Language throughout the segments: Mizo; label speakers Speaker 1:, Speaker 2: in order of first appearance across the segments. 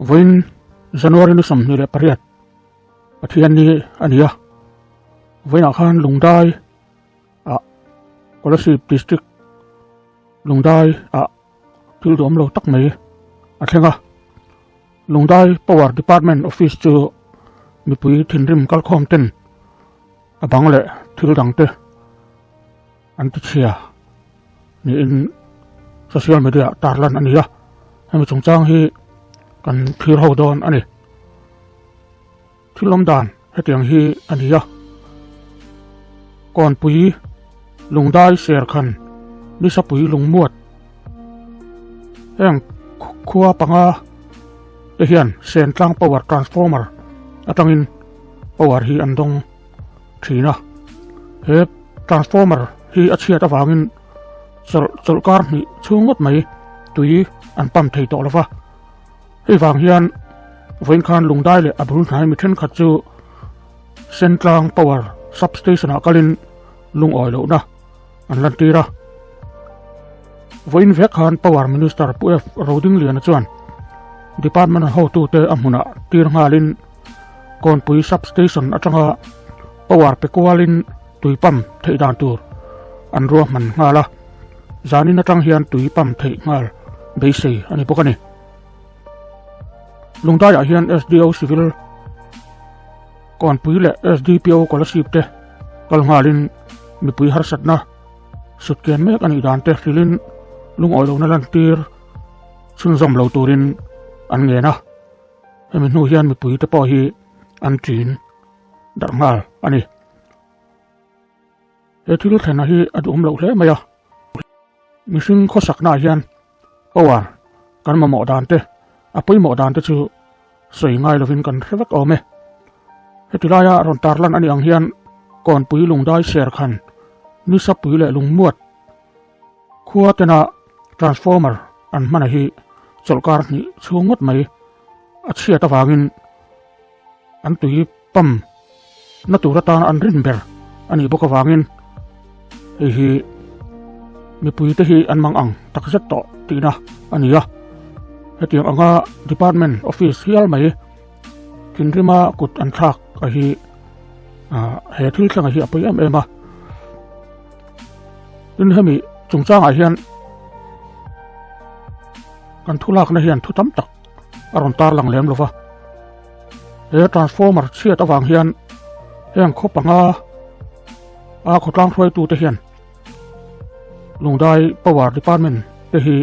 Speaker 1: Vawiin January ni 28 Pathian ni a ni a, vawiinah khan Lungdai ah Kolasib District Lungdai ah thil duhawm lo tak mai a thleng a, Lungdai Power Department Office chu mipui thinrim kalkhawm ten a bang leh thil dang te an ti chhia niin social media ah tarlan a ni a, hemi chungchang hi kan thlir ho dawn a ni. Thil awm dan hetiang hi a ni a, Kawnpui Lungdai Serkhan Nisapui Lungmuat heng khua panga te hian Sentlang Power Transformer atangin power hi an dawng thin a, he transformer hi a chhiat avangin chawlh chawlhkar hnih chhung ngawt mai tui an pump thei tawh lova. Hei vang hian vawiin khan Lungdai leh a bul hnai mi thenkhat chu Sentlang Power Substation ah kalin lungawi lohna an lantir a. Vawiin vek khan Power Minister Pu F Rodingliana chuan Department hotute a hmunah tir nghalin Kawnpui Substation atanga power pe kualin tui pump theih dan tur an ruahman nghal a, zanin atang hian tui pump theih nghal beisei a ni bawk a ni. Lungdaiah hian SDO Civil Kawnpui leh SDPO Kolasib te kal nghalin mipui harsatna sutkian mek a nih dan te hrilhin lungawi lohna lantir chhunzawm lo turin an ngen a, hemi hnu hian mipui te pawh hi an ṭin darh nghal a ni. He thil thlenna hi a duhawm loh hle mai a, mihring khawsaknaah hian power kan mamawh dan te, a pawimawh dan te chu sawi ngai lovin kan hre vek awm e. Heti laia rawn tarlan a nih ang hian Kawnpui Lungdai Serkhan, Nisapui leh Lungmuat khua tena transformer an hmana hi chawlhkar hnih chhung ngawt mai a chhiat avangin an tui pump na tur atana an rin ber a nih bawk avangin hei hi mipui te hi an mang ang tak zet tawh tihna a ni a, hetiang anga department office hial mai thinrima kut an thlak a hi ah he thil thlengah hi a pawi em em a, tin hemi chungchangah hian kan thu lakna hian thu tam tak a rawn tarlang lem lo va. He transformer chhiat avang hian heng khaw panga a khawtlang hruaitute hian Lungdai Power Department te hi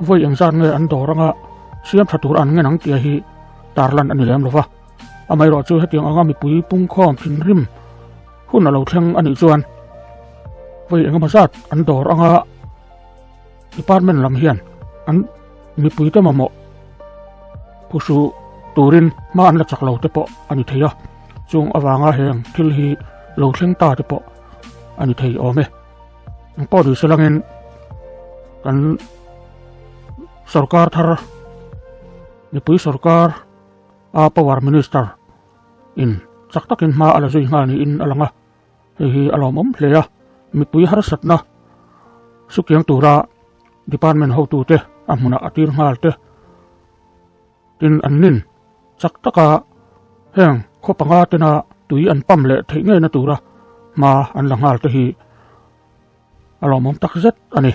Speaker 1: vawi engzat nge an dawr anga siam tha tur an ngen ang tia hi tarlan a ni lem lo va. Amaherawhchu hetiang anga mipui pungkhawm thinrim hun a lo thleng a nih chuan vawi engemaw zat an dawr anga Department lam hian an mipuite mamawh phuhru turin hma an la chak lo te pawh a ni thei a, chung avanga heng thil hi lo thleng ta te pawh a ni thei awm e. Eng pawh ni se langin kan sorkar thar mipui sorkar a power minister in chak takin hma a la zui nghal niin a lang a. Hei hi a lawmawm hle a, mipui harsatna sukiang tura department hotute a hmunah a tir nghal te tin an nin chak taka heng khaw panga tena tui an pump leh theih ngeina tura hma an la nghal te hi a lawmawm tak zet a ni.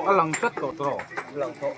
Speaker 2: A lang tlat tawh tawh lang tawh.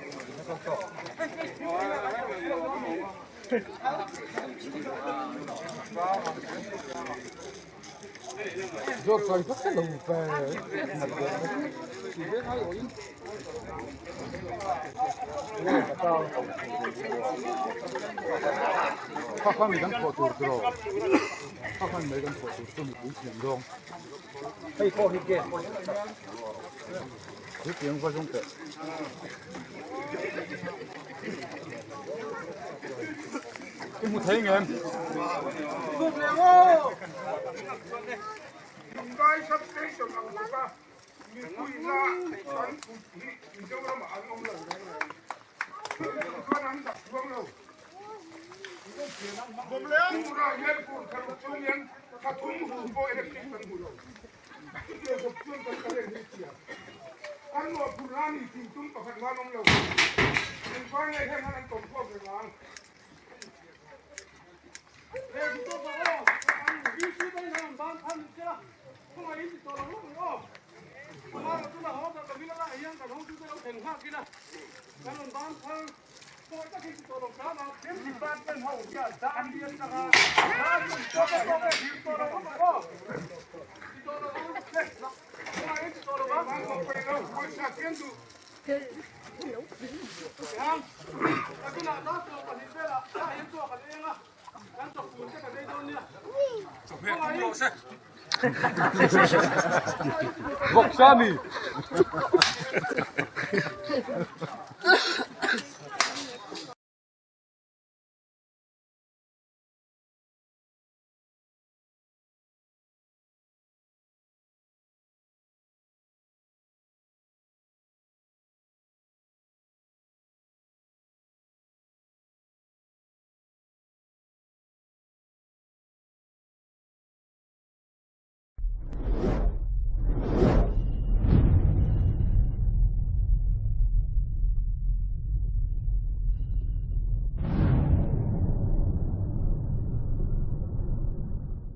Speaker 2: Vawksa mi.